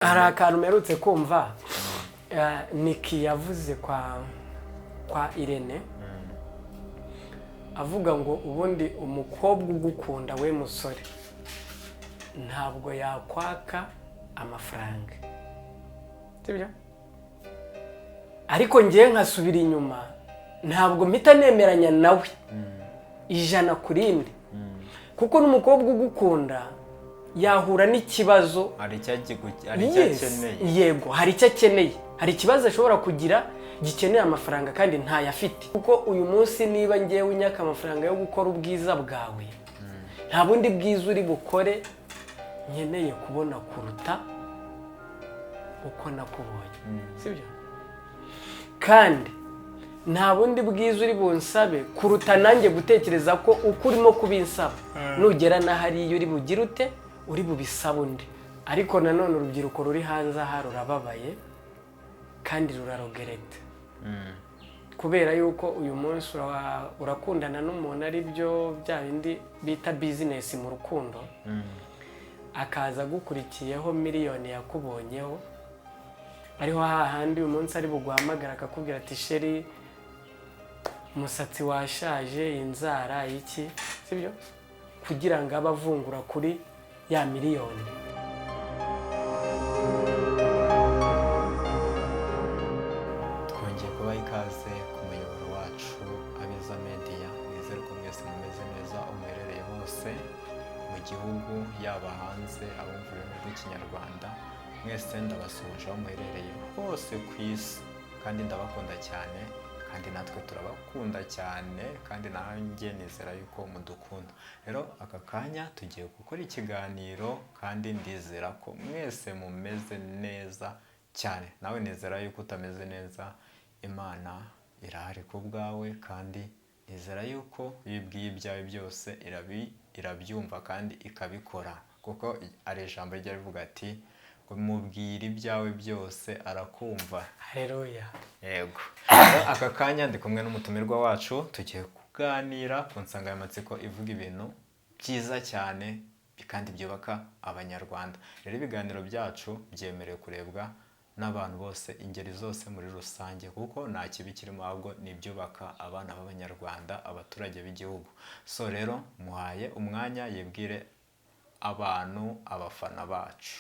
Hari akantu mperutse kumva Niki yavuze kwa Irene, avuga ngo ubundi umukobwa ugukunda we musore ntabwo yakwaka amafaranga, sibyo? Ariko ngewe nkasubira inyuma, ntabwo mpita nemeranya nawe 100%, kuko n'umukobwa ugukunda yahura n'ikibazo. Hari icyo hari icyo akeneye. Yego, hari icyo akeneye, hari ikibazo ashobora kugira gikeneye amafaranga kandi ntayo afite. Kuko uyu munsi niba ngewe unyaka amafaranga yo gukora ubwiza bwawe, nta bundi bwiza uri bukore nkeneye kubona kuruta uko nakubonye, sibyo? Kandi nta bundi bwiza uri bunsabe kuruta nanjye gutekereza ko uko urimo kubinsaba, nugera na hariya uri bugire ute, uri bubisabe undi. Ariko nanone urubyiruko ruri hanze aha rurababaye kandi rurarogereta, kubera yuko uyu munsi urakundana n'umuntu, ari byo bya bindi bita business mu rukundo, akaza agukurikiyeho miliyoni yakubonyeho, ariho hahandi uyu munsi ari buguhamagara akakubwira ati: "Chéri, umusatsi washaje, inzara iki", sibyo? Kugira ngo abe avungura kuri ya miliyoni. Twongeye kubaha ikaze ku muyoboro wacu Abeza Media. Nizere ko mwese mumeze neza aho muherereye hose mu gihugu, yaba hanze, abumva ururimi rw'Ikinyarwanda mwese ndabasuhuje aho muherereye hose ku isi, kandi ndabakunda cyane, kandi natwe turabakunda cyane, kandi nanjye nizera yuko mudukunda. Rero aka kanya tugiye gukora ikiganiro, kandi ndizera ko mwese mumeze neza cyane. Nawe nizera yuko utameze neza, Imana irahari ku bwawe, kandi nizera yuko iyo ubwiye ibyawe byose irabyumva kandi ikabikora, kuko ari ijambo rijya rivuga ati ngo mubwire ibyawe byose arakumva. Hareruya. Yego. Rero aka kanya ndi kumwe n'umutumirwa wacu, tugiye kuganira ku nsanganyamatsiko ivuga ibintu byiza cyane kandi byubaka Abanyarwanda. Rero ibiganiro byacu byemerewe kurebwa n'abantu bose, ingeri zose muri rusange, kuko nta kibi kirimo, ahubwo ni ibyubaka abana b'Abanyarwanda, abaturage b'igihugu. So rero muhaye umwanya yibwire abantu, abafana bacu.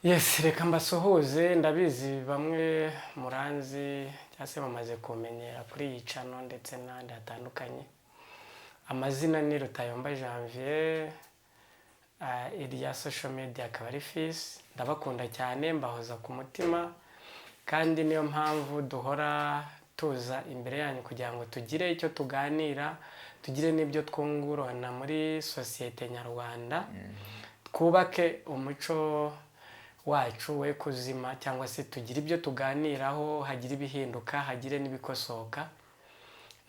Yes, reka mbasuhuze. Ndabizi bamwe muranzi cyangwa se bamaze kumenyera kuri iyi channel ndetse n'ahandi hatandukanye. Amazina ni Rutayomba Janvier, irya social media akaba ari Fisi. Ndabakunda cyane, mbahoza ku mutima, kandi niyo mpamvu duhora tuza imbere yanyu kugira ngo tugire icyo tuganira, tugire n'ibyo twungurana muri sosiyete nyarwanda, twubake umuco wacu we kuzima, cyangwa se tugire ibyo tuganiraho, hagire ibihinduka, hagire n'ibikosoka.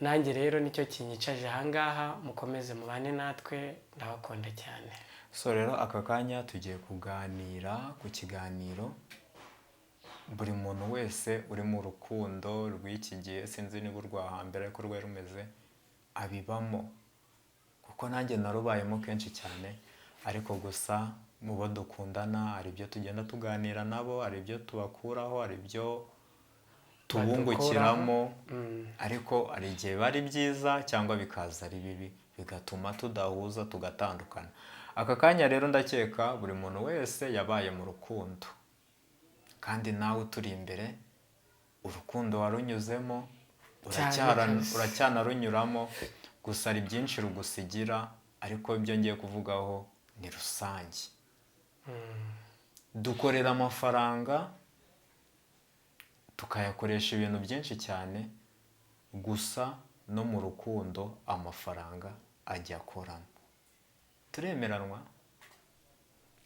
Nanjye rero nicyo kinyicaje ahangaha. Mukomeze mubane natwe, ndabakunda cyane. So rero aka kanya tugiye kuganira ku kiganiro buri muntu wese uri mu rukundo rw'iki gihe, sinzi niba urwa hambere ariko rwari rumeze, abibamo, kuko nanjye narubayemo kenshi cyane. Ariko gusa mu bo dukundana hari ibyo tugenda tuganira nabo, hari ibyo tubakuraho, hari ibyo tubungukiramo, ariko hari igihe biba ari byiza cyangwa bikaza ari bibi, bigatuma tudahuza, tugatandukana. Aka kanya rero ndakeka buri muntu wese yabaye mu rukundo, kandi nawe uturi imbere urukundo warunyuzemo, Kabisa. uracyanarunyuramo. Gusa hari byinshi rugusigira, ariko ibyo ngiye kuvugaho ni rusange. Dukorera amafaranga, tukayakoresha ibintu byinshi cyane, gusa no mu rukundo amafaranga ajya akoramo. Turemeranwa?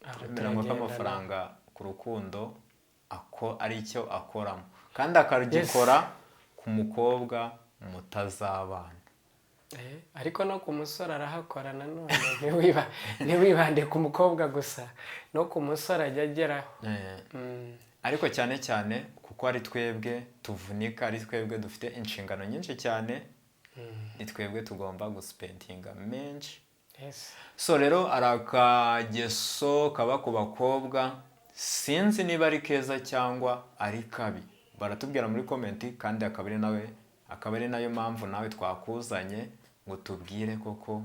Aho Turemeranwa ko turagendana. amafaranga ku rukundo ako ari icyo akoramo, kandi akagikora ku mukobwa mutazabana. Ariko no ku musore arahakora nanone. Ntiwibande ku mukobwa gusa, no ku musore ajya ageraho. Ariko cyane cyane kuko ari twebwe tuvunika, ari twebwe dufite inshingano nyinshi cyane, ni twebwe tugomba guspendinga menshi. So rero hari akageso kaba ku bakobwa. Sinzi niba ari keza cyangwa ari kabi, baratubwira muri comment. Kandi akaba ari nayo mpamvu nawe twakuzanye ngo tubwire koko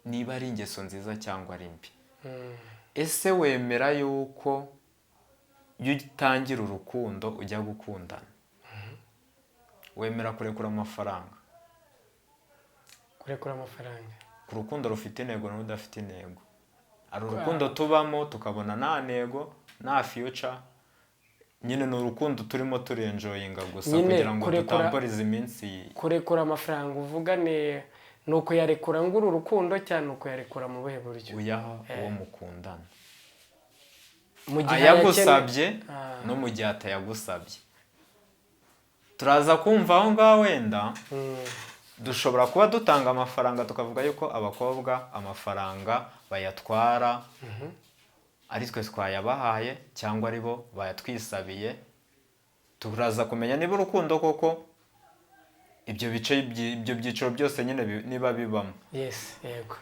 niba ari ingeso nziza cyangwa ari mbi. Ese wemera yuko iyo utangira urukundo, ujya gukundana, wemera kurekura amafaranga? Kurekura amafaranga? Ku rukundo rufite intego n'udafite intego. Hari urukundo tubamo tukabona nta ntego, nta future nyine, ni urukundo turimo turenjoyinga gusa Nyine kugira ngo dutamporize iminsi. Kurekura amafaranga uvuga ni ukuyarekura ngo uru rukundo, cyangwa ni ukuyarekura mu buhe buryo? Uyaha uwo mukundana Mu gihe ayagusabye Ah. no mu gihe atayagusabye. Turaza kumva aho ngaho wenda dushobora kuba dutanga amafaranga, tukavuga yuko abakobwa amafaranga bayatwara ari twe twayabahaye cyangwa ari bo bayatwisabiye. Turaza kumenya niba urukundo koko ibyo bice ibyo byiciro byose nyine niba bibamo. Yes, yego.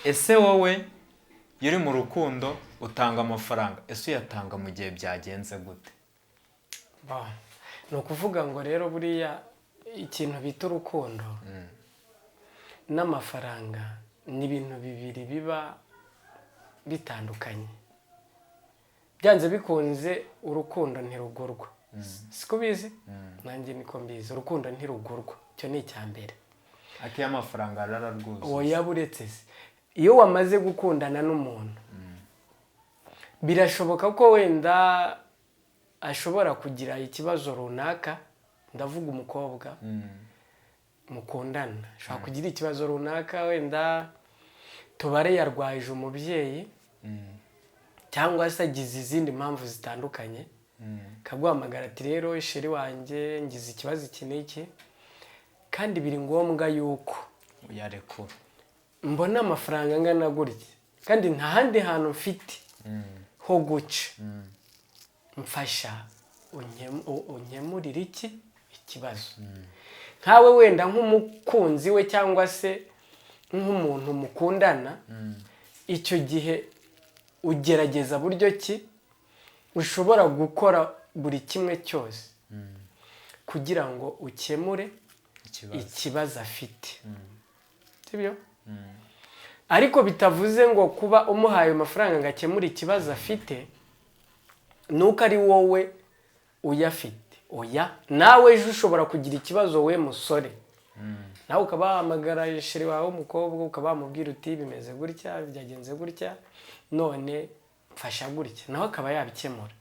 Ese wowe iyo uri mu rukundo utanga amafaranga, ese uyatanga mu gihe byagenze gute? Ba, ni ukuvuga ngo rero buriya ikintu bita urukundo n'amafaranga ni ibintu bibiri biba bitandukanye. Byanze bikunze urukundo ntirugurwa, siko ubizi? Nanjye niko mbizi, urukundo ntirugurwa, icyo ni icya mbere. Ariko iyo amafaranga arararwuzuye? Oya, buretse se, iyo wamaze gukundana n'umuntu, birashoboka ko wenda ashobora kugira ikibazo runaka. Ndavuga umukobwa mukundana ashobora kugira ikibazo runaka, wenda tubare yarwaje umubyeyi cyangwa se agize izindi mpamvu zitandukanye, akaguhamagara ati: "Rero chéri wanjye, ngize ikibazo iki n'iki, kandi biri ngombwa yuko uyarekura mbona amafaranga angana gutya, kandi nta handi hantu mfite ho guca, mfasha unkemurire iki ikibazo." Nkawe wenda nk'umukunzi we cyangwa se nk'umuntu mukundana, icyo gihe ugerageza buryo ki ushobora gukora buri kimwe cyose kugira ngo ukemure ikibazo ikibazo afite, sibyo? Ariko bitavuze ngo kuba umuhaye amafaranga ngo akemure ikibazo afite nuko ari wowe uyafite. Oya, nawe ejo ushobora kugira ikibazo, we musore, nawe ukaba wahamagara chéri wawe w'umukobwa, ukaba wamubwira uti: "Bimeze gutya, byagenze gutya, none mfasha gutya," nawe akaba yabikemura.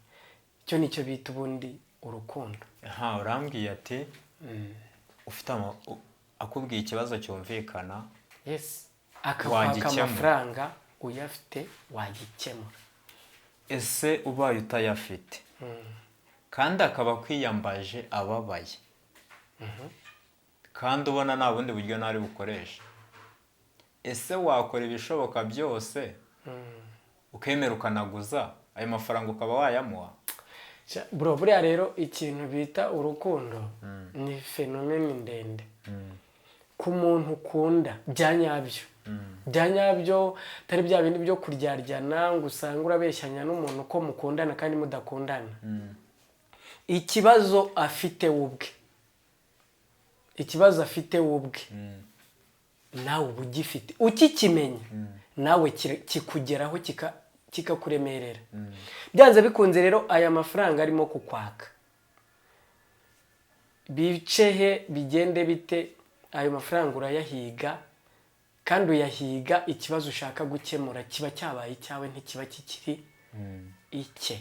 Icyo nicyo bita ubundi urukundo. Aha urambwiye ati ufite akubwiye ikibazo cyumvikana, Yes, akakwaka wagikemura. amafaranga uyafite, wagikemura. Ese ubaye utayafite kandi akaba akwiyambaje ababaye, kandi ubona nta bundi buryo ntari bukoreshe, ese wakora ibishoboka byose ukemera ukanaguza ayo mafaranga ukaba wayamuha? Bro, buriya rero ikintu bita urukundo ni phénomène ndende. Ku muntu ukunda bya nyabyo, bya nyabyo, atari bya bindi byo kuryaryana ngo usange urabeshyanya n'umuntu ko mukundana kandi mudakundana, ikibazo afite we ubwe, ikibazo afite we ubwe nawe uba ugifite, ukikimenya nawe kikugeraho, kikakuremerera. Byanze bikunze rero aya mafaranga arimo kukwaka, bice he, bigende bite, ayo mafaranga urayahiga, kandi uyahiga ikibazo ushaka gukemura kiba cyabaye icyawe, ntikiba kikiri icye.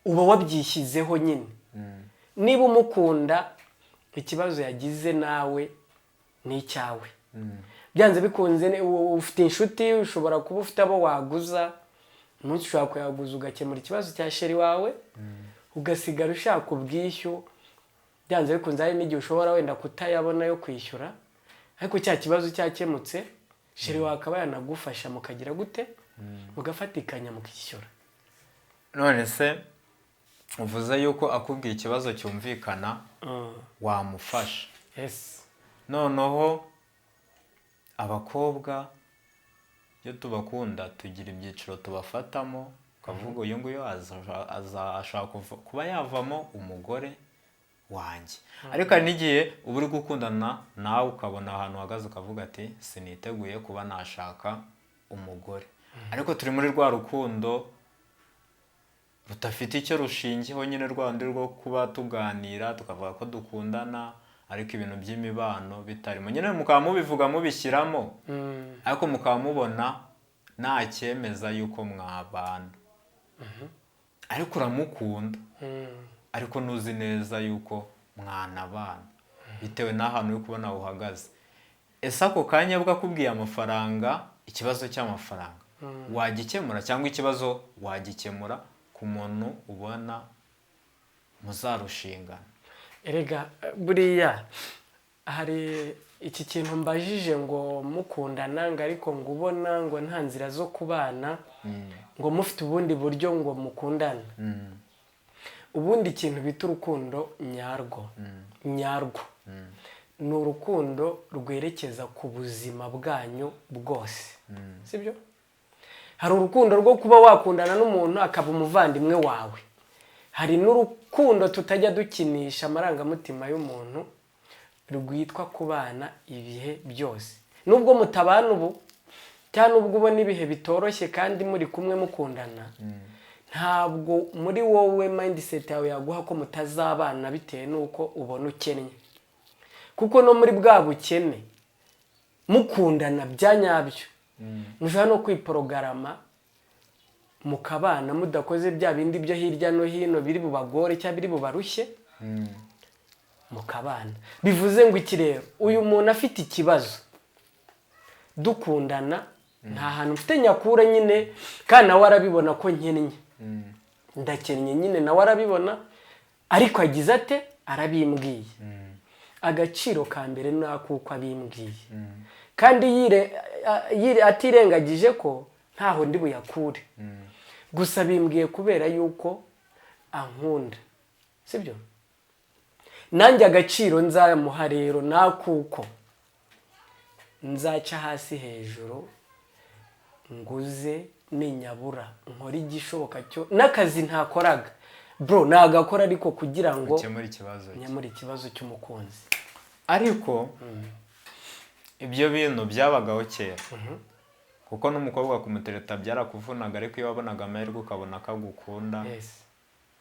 Uba wabyishyizeho nyine. Niba umukunda, ikibazo yagize nawe ni icyawe. Byanze bikunze ufite inshuti, ushobora kuba ufite abo waguza. Umunsi ushobora kuyaguza ugakemura ikibazo cya chéri wawe, ugasigara ushaka ubwishyu. Byanze bikunze hari n'igihe ushobora wenda kutayabona yo kwishyura, ariko cya kibazo cyakemutse, chéri wawe akaba yanagufasha, mukagira gute, mugafatikanya mukishyura. None se uvuze yuko akubwiye ikibazo cyumvikana wamufasha? Yes. Noneho abakobwa iyo tubakunda tugira ibyiciro tubafatamo. Ukavuga uyu nguyu ashobora kuba yavamo umugore wanjye. Ariko hari n'igihe uba uri gukundana nawe ukabona ahantu uhagaze ukavuga ati siniteguye kuba nashaka umugore, ariko turi muri rwa rukundo rudafite icyo rushingiyeho nyine, rwa rundi rwo kuba tuganira tukavuga ko dukundana ariko ibintu by'imibano bitarimo nyine, mukaba mubivuga mubishyiramo, ariko mukaba mubona nta cyemeza yuko mwabana, ariko uramukunda, ariko ntuzi neza yuko mwanabana bitewe n'ahantu uri kubona uhagaze. Ese ako kanya bwo akubwiye amafaranga, ikibazo cy'amafaranga wagikemura, cyangwa ikibazo wagikemura ku muntu ubona muzarushingana? Erega buriya hari iki kintu mbajije ngo mukundana, ngo ariko ngo ubona ngo nta nzira zo kubana, ngo mufite ubundi buryo ngo mukundana. Ubundi ikintu bita urukundo nyarwo nyarwo ni urukundo rwerekeza ku buzima bwanyu bwose, sibyo? Hari urukundo rwo kuba wakundana n'umuntu akaba umuvandimwe wawe, hari n'urukundo tutajya dukinisha amarangamutima y'umuntu rwitwa kubana ibihe byose, nubwo mutabana ubu cyangwa nubwo ubona ibihe bitoroshye kandi muri kumwe mukundana. Ntabwo muri wowe mindset yawe yaguha ko mutazabana bitewe n'uko ubona ukennye, kuko no muri bwa bukene mukundana bya nyabyo mushobora no kwiporogarama mukabana mudakoze bya bindi byo hirya no hino biri bubagore cyangwa biri bubarushye, mukabana. Bivuze ngo iki rero? Uyu muntu afite ikibazo dukundana, nta hantu mfite nyakura nyine, kandi nawe arabibona ko nkennye, ndakennye nyine, nawe arabibona, ariko agize ate? Arabimbwiye. Agaciro ka mbere ni akuko abimbwiye, kandi atirengagije ko ntaho ndi buyakure, gusa bimbwiye kubera yuko ankunda, sibyo? Nanjye agaciro nzamuha rero ni akuko nzaca hasi hejuru nguze, ninyabura nkore igishoboka cyo n'akazi ntakoraga bro nagakora, ariko kugira ngo ukemure ikibazo cye. Nkemure ikibazo cy'umukunzi. Ariko ibyo bintu byabagaho kera, kuko n'umukobwa kumutereta byarakuvunaga, ariko iyo wabonaga amahirwe ukabona ko agukunda,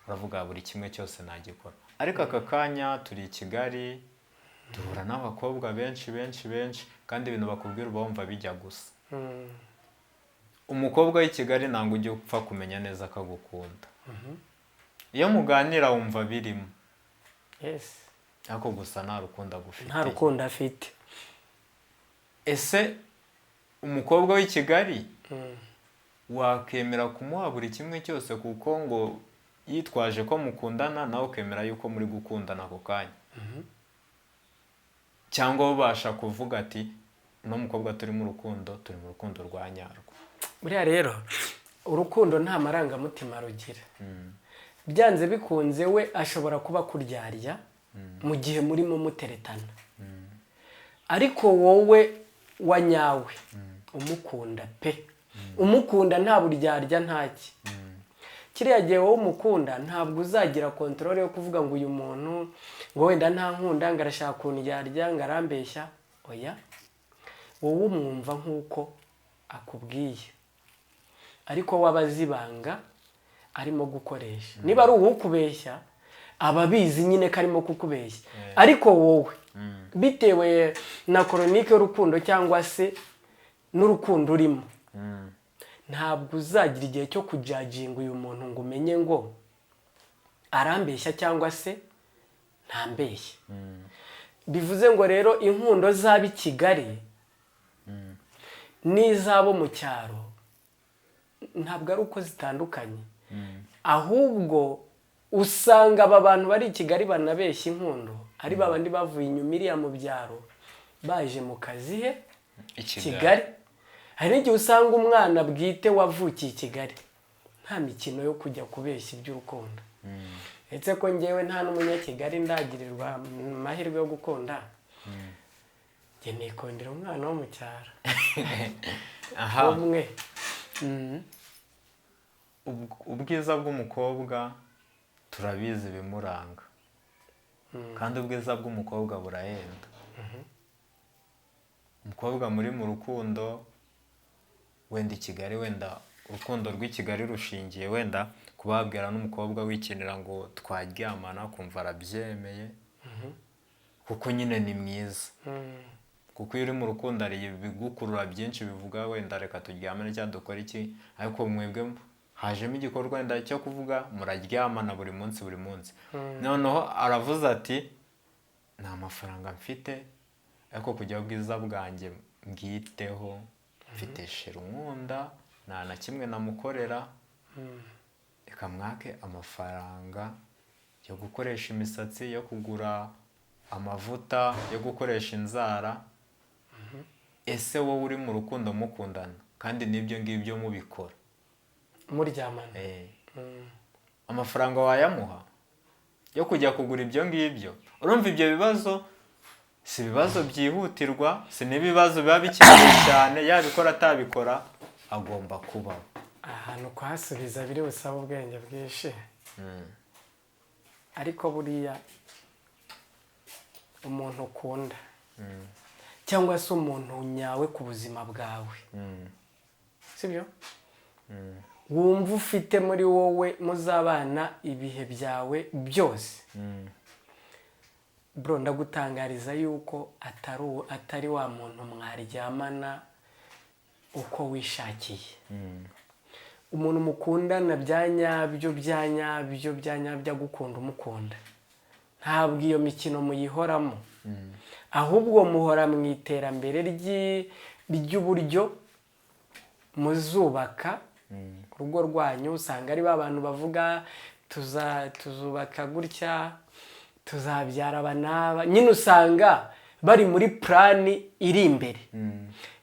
uravuga buri kimwe cyose nagikora. Ariko aka kanya turi i Kigali, duhura n'abakobwa benshi benshi benshi, kandi ibintu bakubwira uba wumva bijya gusa. Umukobwa w'i Kigali ntabwo ujya upfa kumenya neza ko agukunda. Iyo muganira wumva birimo, ariko gusa nta rukundo agufitiye. Nta rukundo afite. Ese umukobwa w'i Kigali wakemera kumuha buri kimwe cyose kuko ngo yitwaje ko mukundana, nawe ukemera yuko muri gukundana ako kanya, cyangwa ubasha kuvuga ati uno mukobwa turi mu rukundo, turi mu rukundo rwa nyarwo? Buriya rero urukundo nta marangamutima rugira. Byanze bikunze we ashobora kuba akuryarya mu gihe murimo muteretana, ariko wowe wa nyawe umukunda pe, umukunda nta buryarya, ntaki. Kiriya gihe wowe umukunda ntabwo uzagira control yo kuvuga ngo uyu muntu ngo wenda nta nkunda, ngo arashaka kundyarya, ngo arambeshya. Oya, wowe umwumva nk'uko akubwiye, ariko we aba azi ibanga arimo gukoresha. Niba ari uwukubeshya aba abizi nyine ko arimo kukubeshya, ariko wowe bitewe na chronique y'urukundo cyangwa se n'urukundo urimo, ntabwo uzagira igihe cyo kujudginga uyu muntu ngo umenye ngo arambeshya cyangwa se ntambeshya. Bivuze ngo rero inkundo z'ab'i Kigali n'iz'abo mu cyaro ntabwo ari uko zitandukanye, ahubwo usanga aba bantu bari i Kigali banabeshya inkundo ari ba bandi bavuye inyuma iriya mu byaro baje mu kazi he? I Kigali. Hari n'igihe usanga umwana bwite wavukiye i Kigali nta mikino yo kujya kubeshya iby'urukundo. Ndetse ko ngewe nta n'umunyakigali ndagirirwa amahirwe yo gukunda, njye nikundira umwana wo mu cyaro umwe. Ubwiza bw'umukobwa turabizi ibimuranga, kandi ubwiza bw'umukobwa burahenda. Umukobwa muri mu rukundo, wenda i Kigali, wenda urukundo rw'i Kigali rushingiye wenda kubabwira n'umukobwa wikinira ngo twaryamana, kumva arabyemeye kuko nyine ni mwiza. Kuko iyo uri mu rukundo hari ibigukurura byinshi, bivuga wenda reka turyamane cyangwa dukore iki, ariko mwebwe hajemo igikorwa wenda cyo kuvuga muraryamana buri munsi buri munsi. Noneho aravuze ati nta mafaranga mfite, ariko kugira ubwiza bwanjye mbwiteho, mfite chéri unkunda, nta na kimwe namukorera, reka mwake amafaranga yo gukoresha imisatsi, yo kugura amavuta, yo gukoresha inzara. Ese wowe uri mu rukundo mukundana kandi n'ibyo ngibyo mubikora, muryamana, amafaranga wayamuha yo kujya kugura ibyo ngibyo? Urumva ibyo bibazo si ibibazo byihutirwa, si n'ibibazo biba bikenewe cyane. Yabikora atabikora agomba kubaho. Ahantu kuhasubiza biri busabe ubwenge bwinshi, ariko buriya umuntu ukunda cyangwa se umuntu nyawe ku buzima bwawe, sibyo, wumva ufite muri wowe muzabana ibihe byawe byose, bro, ndagutangariza yuko atari wa muntu mwaryamana uko wishakiye. Umuntu mukundana bya nyabyo, bya nyabyo, bya nyabyo, agukunda umukunda, ntabwo iyo mikino muyihoramo, ahubwo muhora mu iterambere ry'uburyo muzubaka urugo rwanyu. Usanga ari ba bantu bavuga tuzubaka gutya, tuzabyara aba n'aba. Nyine usanga bari muri plan iri imbere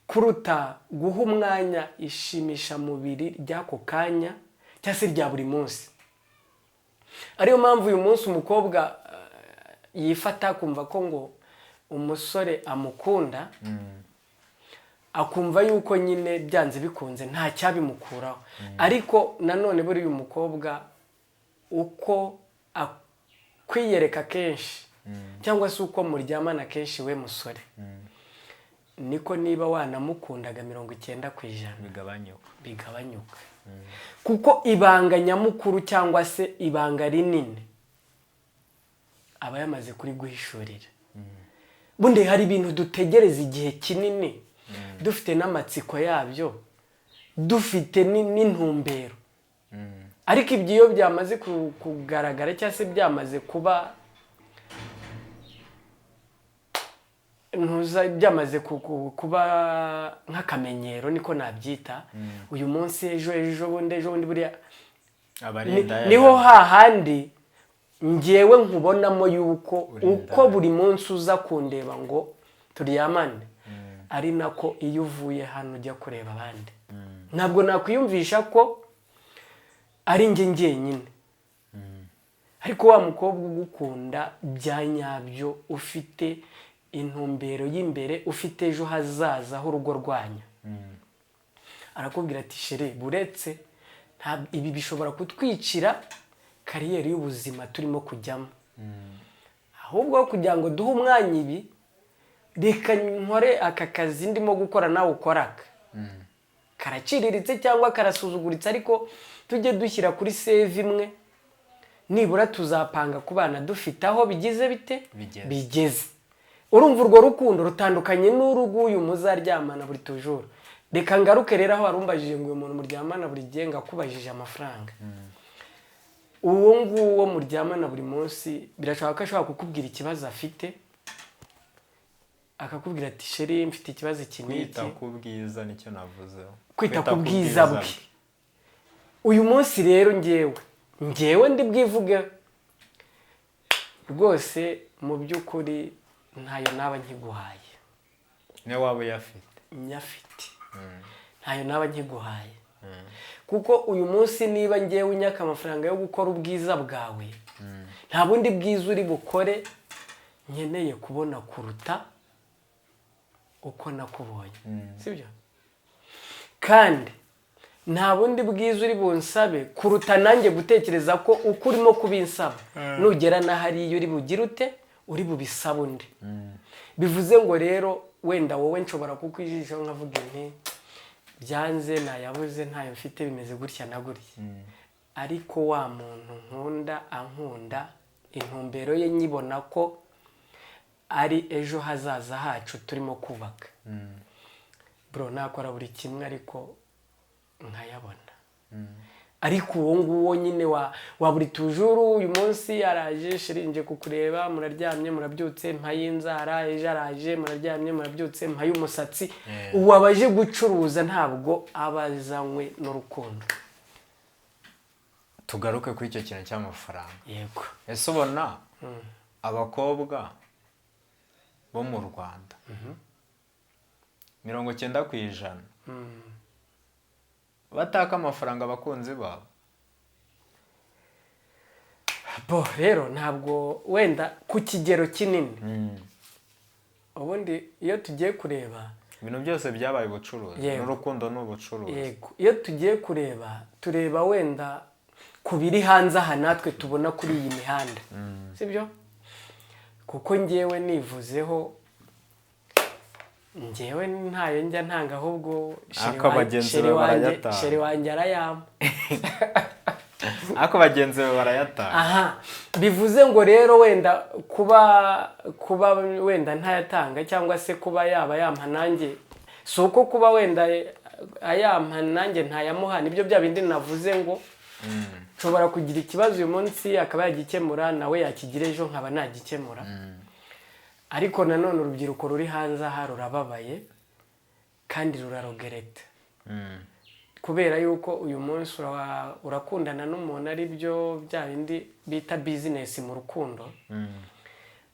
kuruta guha umwanya ishimishamubiri ry'ako kanya cyangwa se rya buri munsi. Ariyo mpamvu uyu munsi umukobwa yifata akumva ko ngo umusore amukunda, akumva yuko nyine byanze bikunze nta cyabimukuraho. Ariko nanone buriya umukobwa uko akwiyereka kenshi cyangwa se uko muryamana kenshi we musore, niko niba wanamukundaga 90% bigabanyuka. Bigabanyuka, kuko ibanga nyamukuru cyangwa se ibanga rinini aba yamaze kuriguhishurira. Bundi hari ibintu dutegereza igihe kinini, dufite n'amatsiko yabyo, dufite n'intumbero, ariko ibyo iyo byamaze kugaragara cyangwa se byamaze kuba ntuza, byamaze kuba nk'akamenyero, niko nabyita, uyu munsi, ejo, ejo bundi, ejo bundi, buriya Abarinda niho hahandi ngewe nkubonamo yuko Urinda. uko buri munsi uza kundeba ngo turyamane, ari nako iyo uvuye hano ujya kureba abandi. Ntabwo nakwiyumvisha ko ari njye njyenyine. Ariko wa mukobwa ugukunda bya nyabyo, ufite intumbero y'imbere, ufite ejo hazaza h'urugo rwanyu, arakubwira ati chéri, buretse ibi bishobora kutwicira carrière y'ubuzima turimo kujyamo, ahubwo kugira ngo duhe umwanya ibi, reka nkore aka kazi ndimo gukora, nawe ukora aka karaciriritse cyangwa karasuzuguritse, ariko tujye dushyira kuri save imwe, nibura tuzapanga ku bana dufite aho bigize bite, Bigeze. bigeze. Urumva urwo rukundo rutandukanye n'urw'uyu muzaryamana buri tujuru. Reka ngaruke rero aho warumbajije ngo uyu muntu muryamana buri gihe, ngo akubajije amafaranga, uwo nguwo muryamana buri munsi birashoboka ko ashobora kukubwira ikibazo afite, akakubwira ati chéri, mfite ikibazo iki n'iki. Kwita ku bwiza nicyo navuzeho. Kwita ku bwiza bwe. Uyu munsi rero ngewe ndi bwivuge rwose, mu by'ukuri ntayo naba nkiguhaye. Niyo waba uyafite. Nyafite, ntayo naba nkiguhaye, kuko uyu munsi niba ngewe unyaka amafaranga yo gukora ubwiza bwawe, nta bundi bwiza uri bukore nkeneye kubona kuruta uko nakubonye, sibyo? Kandi Nta bundi bwiza uri bunsabe kuruta nanjye gutekereza ko uko urimo kubinsaba, nugera na hariya uri bugire ute, uri bubisabe undi. Bivuze ngo rero wenda wowe nshobora kukwijishaho nkavuga nti byanze, nayabuze, ntayo mfite, bimeze gutya na gutya. Ariko wa muntu nkunda, ankunda, intumbero ye nyibona ko ari ejo hazaza hacu turimo kubaka, bro, nakora buri kimwe ariko nkayabona. Ariko uwo nguwo nyine wa buri tujuru, uyu munsi araje, chéri, nje kukureba, muraryamye, murabyutse, mpaye inzara, ejo araje, muraryamye, murabyutse, mpaye umusatsi. Uwo aba aje gucuruza, ntabwo aba azanywe n'urukundo. Tugaruke kuri icyo kintu cy'amafaranga. Yego. Ese ubona abakobwa bo mu Rwanda 90% bataka amafaranga abakunzi babo? Bo rero ntabwo wenda ku kigero kinini. Ubundi iyo tugiye kureba, Ibintu byose byabaye ubucuruzi. N'urukundo ni ubucuruzi. Yego, iyo tugiye kureba, tureba wenda ku biri hanze aha natwe tubona kuri iyi mihanda, sibyo? Kuko ngewe nivuzeho, ngewe ntayo njya ntanga, ahubwo chéri Ariko bagenzi chéri bawe wanjye barayatanga. Chéri wanjye arayampa. Ariko bagenzi bawe barayatanga. Aha, bivuze ngo rero wenda kuba wenda ntayatanga cyangwa se kuba yaba yampa nanjye, si uko kuba wenda ayampa nanjye ntayamuha. Nibyo bya bindi navuze ngo nshobora kugira ikibazo uyu munsi akaba yagikemura, nawe yakigira ejo nkaba nagikemura. Ariko nanone urubyiruko ruri hanze aha rurababaye kandi rurarogereta, kubera yuko uyu munsi urakundana n'umuntu, ari byo bya bindi bita bizinesi mu rukundo,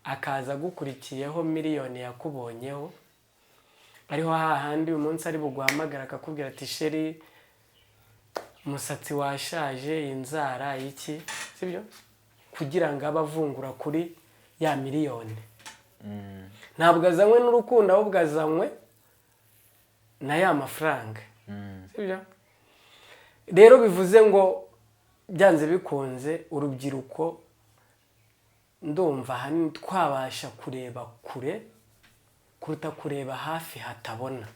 akaza agukurikiyeho miliyoni yakubonyeho, ariho hahandi uyu munsi ari buguhamagara akakubwira ati: "Chéri, umusatsi washaje, inzara iki", sibyo? Kugira ngo abe avungura kuri ya miliyoni. Ntabwo azanywe n'urukundo, ahubwo azanywe na ya mafaranga, sibyo? Rero bivuze ngo byanze bikunze urubyiruko, ndumva ahanini twabasha kureba kure kuruta kureba hafi hatabona.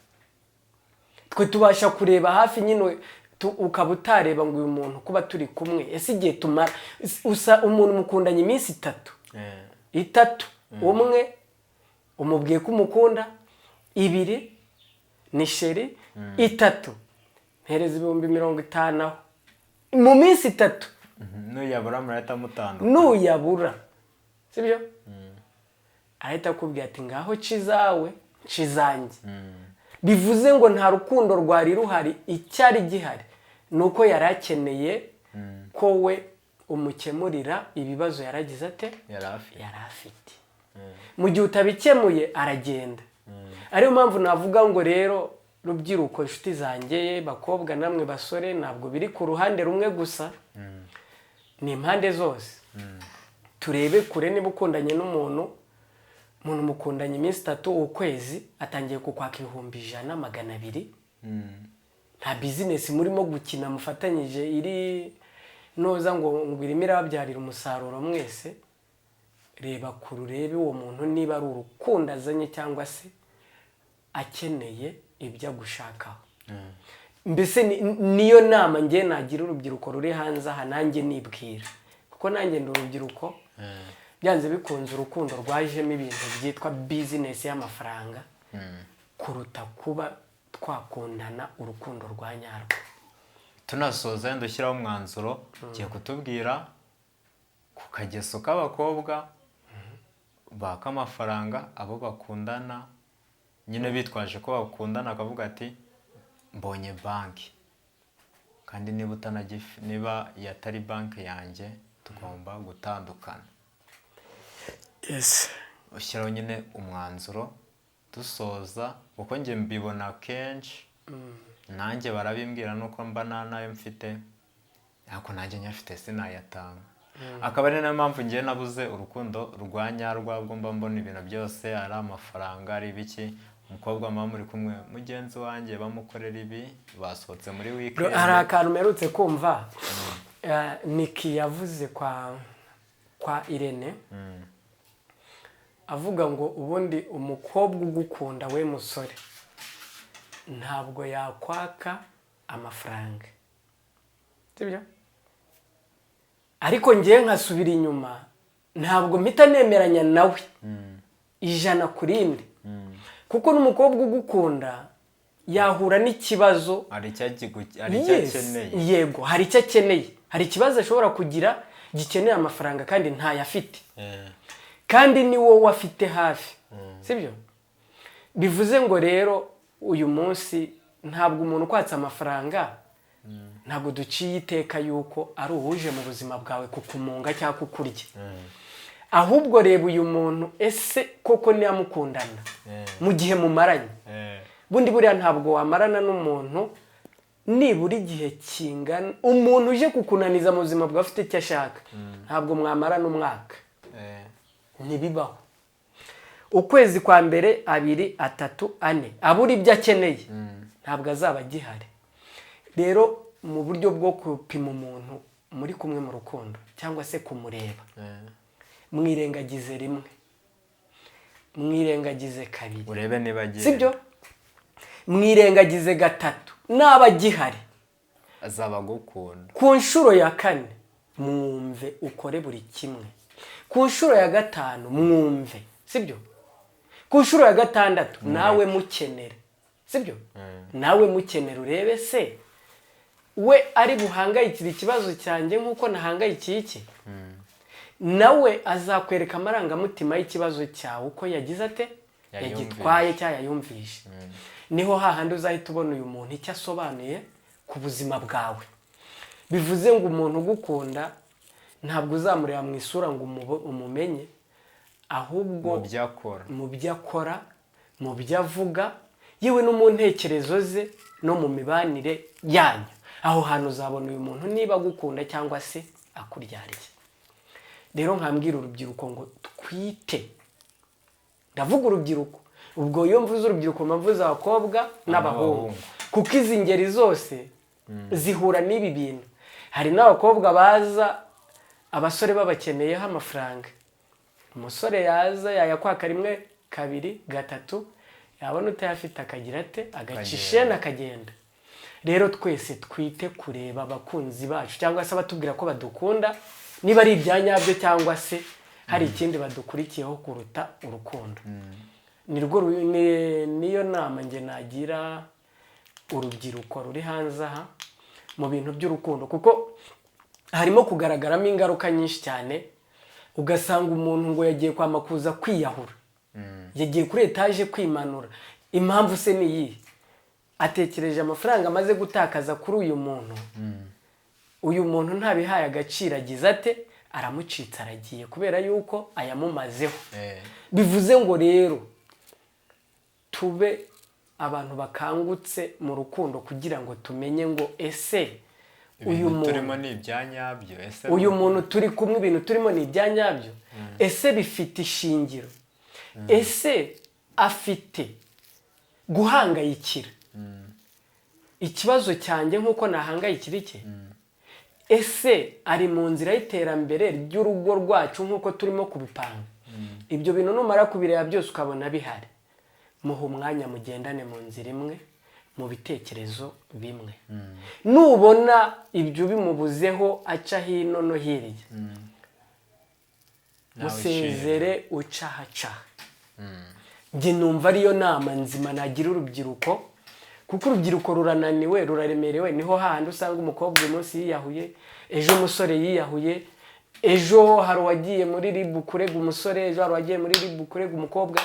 Twe tubasha kureba hafi nyine, ukaba utareba ngo uyu muntu kuba turi kumwe, ese igihe tumara usa umuntu mukundanye iminsi 3, 3, umwe umubwiye ko umukunda, 2 ni chéri, 3 mpereza 50,000 aho mu minsi 3. Nuyabura murahita mutandukana. Nuyabura, sibyo, arahita akubwira ati: "Ngaho ca izawe, nca izanjye." Bivuze ngo nta rukundo rwari ruhari. Icyari gihari ni uko yari akeneye ko we umukemurira ibibazo yaragize ate, Yari afite. yari afite. Mu gihe utabikemuye aragenda. Ariyo mpamvu navuga ngo rero rubyiruko, inshuti zanjye, bakobwa namwe basore, ntabwo biri ku ruhande rumwe gusa, ni impande zose. Turebe kure. Niba ukundanye n'umuntu, umuntu mukundanye iminsi 3, ukwezi, atangiye kukwaka 100,000, 200, nta bizinesi murimo gukina mufatanyije iri noza ngo irimo irababyarira umusaruro mwese. Reba kure, urebe uwo muntu niba ari urukundo azanye cyangwa se akeneye ibyo agushakaho. Mbese niyo nama ngiye nagira urubyiruko ruri hanze aha, nanjye nibwira, kuko nanjye ndi urubyiruko. Byanze bikunze urukundo rwajemo ibintu byitwa bizinesi y'amafaranga kuruta kuba twakundana urukundo rwa nyarwo. Tunasoza, wenda ushyiraho umwanzuro, ugiye kutubwira ku kageso k'abakobwa baka amafaranga abo bakundana, nyine bitwaje ko bakundana, akavuga ati: "Mbonye banki, kandi niba niba iyi atari banki yanjye tugomba gutandukana." Ushyiraho nyine umwanzuro dusoza, kuko njye mbibona kenshi, nanjye barabimbwira, nuko mba nta nayo mfite, ariko nanjye nyafite sinayatanga. Akaba ari nayo mpamvu ngiye nabuze urukundo rwa nyarwo, mba mbona ibintu byose ari amafaranga, ari ibiki. Umukobwa muba muri kumwe, mugenzi wanjye bamukorera ibi, basohotse muri Bro, weekend. Hari akantu mperutse kumva, Niki yavuze kwa Irene, avuga ngo ubundi umukobwa ugukunda, we musore, ntabwo yakwaka amafaranga, sibyo? Ariko ngewe nkasubira inyuma, ntabwo mpita nemeranya nawe 100%, kuko n'umukobwa ugukunda yahura n'ikibazo. Hari icyo Yes, akeneye. Yego, hari icyo akeneye, hari ikibazo ashobora kugira gikeneye amafaranga kandi ntayafite, kandi ni wowe afite hafi, sibyo? Bivuze ngo rero uyu munsi ntabwo umuntu ukwatse amafaranga, ntabwo duciye iteka yuko ari uwuje mu buzima bwawe kukumunga cyangwa kukurya. Ahubwo reba uyu muntu, ese koko niyamukundana mu gihe mumaranye? Bundi buriya ntabwo wamarana n'umuntu nibura igihe kingana, umuntu uje kukunaniza mu buzima bwawe afite icyo ashaka, ntabwo mwamarana umwaka. Ntibibaho. Ukwezi kwa mbere, 2, 3, 4, abura ibyo akeneye, ntabwo azaba agihari. Rero mu buryo bwo gupima umuntu muri kumwe mu rukundo cyangwa se kumureba, mwirengagize rimwe, mwirengagize kabiri, urebe niba agiye. Sibyo? Mwirengagize gatatu, naba agihari, azaba agukunda. Ku nshuro ya kane mwumve, ukore buri kimwe. Ku nshuro ya gatanu mwumve, sibyo? Ku nshuro ya gatandatu nawe mukenere, sibyo? Nawe mukenere, urebe se we ari buhangayikire ikibazo cyanjye nk'uko nahangayikiye iki? Nawe azakwereka amarangamutima y'ikibazo cyawe, uko yagize ate, yayumvishe. Yagitwaye cyangwa yayumvishe. Niho hahandi uzahita ubona uyu muntu icyo asobanuye ku buzima bwawe. Bivuze ngo umuntu ugukunda ntabwo uzamureba mu isura ngo umumenye, ahubwo mu byo akora, mu byo akora, mu byo avuga, yewe no mu ntekerezo ze no mu mibanire yanyu. Aho hantu uzabona uyu muntu niba agukunda cyangwa se akuryariye. Rero nkambwira urubyiruko ngo twite, ndavuga urubyiruko, ubwo iyo mvuze urubyiruko mba mvuze abakobwa n'abahungu, n'abahungu. Kuko izi ngeri zose zihura n'ibi bintu. Hari n'abakobwa baza abasore babakeneyeho amafaranga, umusore yaza yayakwaka rimwe, kabiri, gatatu, yabona utayafite akagira ate? Agaca isheni akagenda. Rero twese twite kureba abakunzi bacu cyangwa se abatubwira ko badukunda, niba ari ibya nyabyo cyangwa se hari ikindi badukurikiyeho kuruta urukundo. Nirwo niyo nama nge nagira urubyiruko ruri hanze aha mu bintu by'urukundo, kuko harimo kugaragaramo ingaruka nyinshi cyane. Ugasanga umuntu ngo yagiye kwa Makuza kwiyahura, yagiye kuri etaje kwimanura. Impamvu se ni iyihe? Atekereje amafaranga amaze gutakaza kuri uyu muntu, uyu muntu ntabihaye agaciro, agize ate? Aramucitse, aragiye kubera yuko ayamumazeho. Bivuze ngo rero tube abantu bakangutse mu rukundo kugira ngo tumenye ngo ese uyu ibintu muntu turimo ni ibya nyabyo ese? Uyu muntu turi kumwe, ibintu turimo ni ibya nyabyo? Ese bifite ishingiro? Ese afite guhangayikira ikibazo cyanjye nk'uko nahangayikira iki? Ese ari mu nzira y'iterambere ry'urugo rwacu nk'uko turimo kubipanga? Ibyo bintu numara kubireba byose ukabona bihari, muha umwanya, mugendane mu nzira imwe, mu bitekerezo bimwe. Nubona ibyo bimubuzeho, aca hino no hirya, Nawe. Musezere ucahacaha. Njye numva ariyo nama nzima nagira urubyiruko, kuko urubyiruko rurananiwe, ruraremerewe. Niho hahandi usanga umukobwa uyu munsi yiyahuye, ejo umusore yiyahuye, ejo hari uwagiye muri RIB kurega umusore, ejo hari uwagiye muri RIB kurega umukobwa.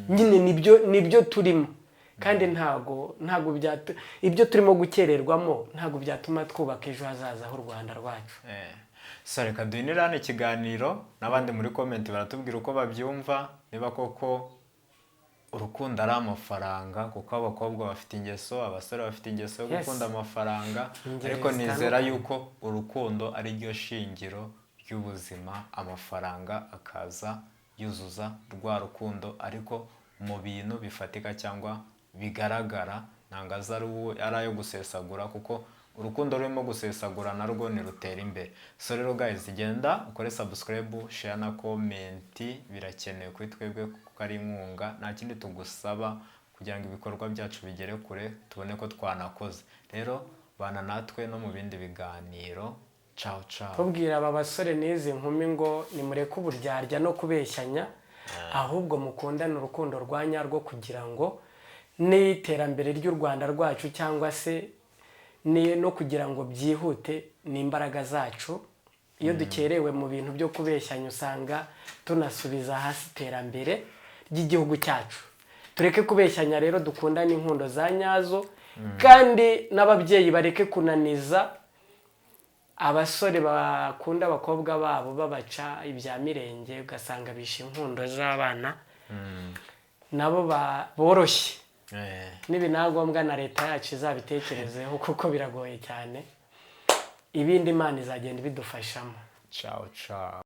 Nyine nibyo turimo, kandi ntago ibyo turimo gukererwamo ntago byatuma twubaka ejo hazaza h'u Rwanda rwacu. So reka duhinire hano ikiganiro, n'abandi muri comment baratubwira uko babyumva, niba koko urukundo ari amafaranga, kuko abakobwa bafite ingeso, abasore bafite ingeso yo gukunda amafaranga. Ingeri Ariko nizera zitandukanye. yuko urukundo ari ryo shingiro ry'ubuzima, amafaranga akaza yuzuza rwa rukundo, ariko mu bintu bifatika cyangwa bigaragara. Ntabwo aza ari ayo gusesagura, kuko urukundo rurimo gusesagura narwo ntirutera imbere. So rero guys, genda ukore subscribe, share na comment, birakenewe kuri twebwe kuko ari inkunga. Nta kindi tugusaba kugira ngo ibikorwa byacu bigere kure, tubone ko twanakoze. Rero bana natwe no mu bindi biganiro. Ciao ciao. Tubwira aba basore n'izi nkumi ngo nimureke uburyarya no kubeshyanya, ahubwo mukundane urukundo rwa nyarwo, kugira ngo n'iterambere ry'u Rwanda rwacu, cyangwa se no kugira ngo byihute, ni imbaraga zacu. Iyo dukerewe mu bintu byo kubeshyanya, usanga tunasubiza hasi iterambere ry'igihugu cyacu. Tureke kubeshyanya rero, dukundane inkundo za nyazo, kandi n'ababyeyi bareke kunaniza abasore bakunda abakobwa babo, babaca ibya mirenge, ugasanga bishe inkundo z'abana. Nabo boroshye. Nibinaba na leta yacu izabitekerezeho, kuko biragoye cyane. Ibindi Imana izagenda ibidufashamo. Ciao ciao.